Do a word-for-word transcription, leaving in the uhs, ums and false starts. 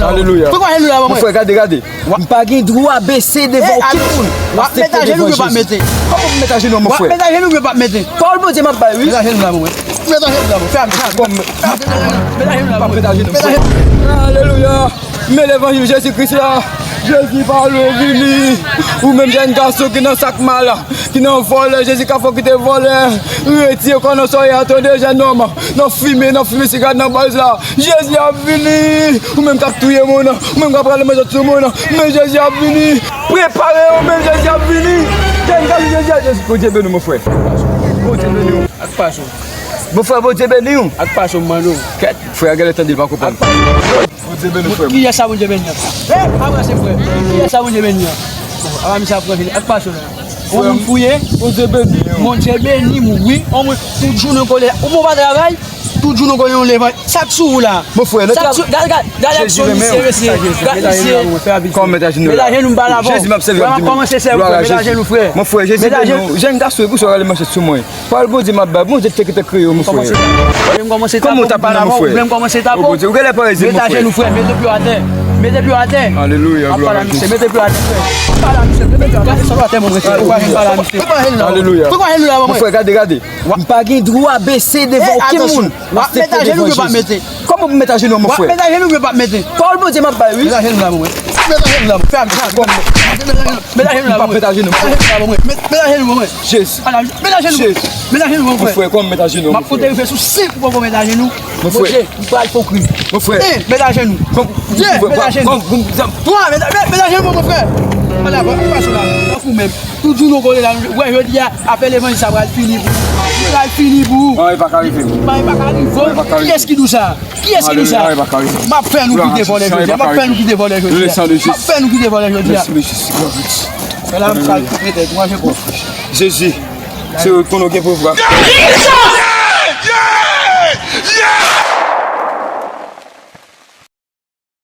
Alelouya. Pran ajenou la, mwen. Mon frè, gade, gade. M pa gen dwa bese devan okenn moun. W ap met ajenou, ou pa mete. Kòman pou m met ajenou, mon frè? W ap met ajenou, ou pa mete. Pawòl Bondye m ap bay, wi. Met ajenou la, mwen. Met ajenou la, mwen. Fè a, fè a. Met ajenou la, mwen. Met ajenou. Alelouya. Men levanjil Jezi Kris la. Jezi, pale, vini. Ou menm jèn gason ki nan sak mal, ki nan vòlè, Jezi ka fè w kite vòlè. Retire kò nan soyè a, tande, jèn nonm. Nan fimen, nan fimen sigarèt nan baz la. Jezi ap vini. Ou menm k ap touye moun, ou menm k ap rale manzè sou moun, men Jezi ap vini. Prepare w, men Jezi ap vini. Jezi ap vini, Jezi ap vini. Bondye beni w, mon frè. Bondye beni w. Ak pa sou. Mon frè, Bondye beni w. Ak pa sou, m mande w. Kèt, frè a genlè tande, l pa konprann. Bondye beni w, frè m. Kiyès sa Bondye beni an? Eh, pa branche, frè. Kiyès sa Bondye beni an? Apa misye ap branche li. Ak pa sou la. On moun fouye. Bondye beni w. Bondye beni m, wi. On moun, tout jounen w kole la. Ou bon pa travay, tout jounen w kole yon levanjil. Sa k sou ou la? Mon frè, sa k sou, gade, gade, gade aksyon misye, mesye. Gade misye. Kòman met ajenou la? Met ajenou, m pale avè w. Jezi m ap sèvi, m ap di men. Glwa a Jezi. Met ajenou, frè. Mon frè, Jezi beni w. Jèn gason, e pou sa w rale manchèt sou mwen? Pawòl Bondye m ap bay, Bondye te kite kreye w, mon frè. Kòman w t ap nan, mon frè? Ou Bondye, ou genlè parezi, mon frè. Met ajenou, frè, mete pye w atè. Mete pye w atè. Alelouya, glwa a Jezi. Mete pye w atè, frè. Pale a misye, mete pye w atè. Sa w atè, mon frè. Pale a misye. Alelouya. Mon frè, gade, gade. M pa gen dwa bese devan okenn moun. W ap met ajenou, ou pa mete. Kòman pou m met ajenou, mon frè? W ap met ajenou, ou pa mete. Pawòl Bondye m ap bay, wi. Met ajenou la, mwen. Met ajenou la, mwen. Fè a, fè a. Met ajenou la, mwen. Met ajenou la, mwen. Met ajenou, mwen. Jezi. Met ajenou. Met ajenou, mwen, frè. Mon frè, kòman m met ajenou, mon frè? M ap koute rive sou senk ou poko met ajenou. Mon frè. Bondye, m pral fè w kriye. Mon frè. Eh, met ajenou. Met ajenou. Twa, met, met, met ajenou, mon frè. Ala, bon, pa sou la. Tankou menm. Tout jounen w kole la, wè, jodi a, afè levanjil sa pral fini pou ou. Li pral fini pou ou. Anyen pa ka rive m. Anyen pa ka rive w. Anyen pa ka rive m. Kiyès ki di w sa? Kiyès ki di w sa? Alelouya, anyen pa ka rive m. M ap fè nou kite vòlè jodi a. M ap fè nou kite vòlè jodi a. M ap fè nou kite vòlè jodi a. Mèsi, mèsi, mèsi. Fè la, m pral kite tèt ou, manje kòk. Jezi, se ou konnen w gen pouvwa.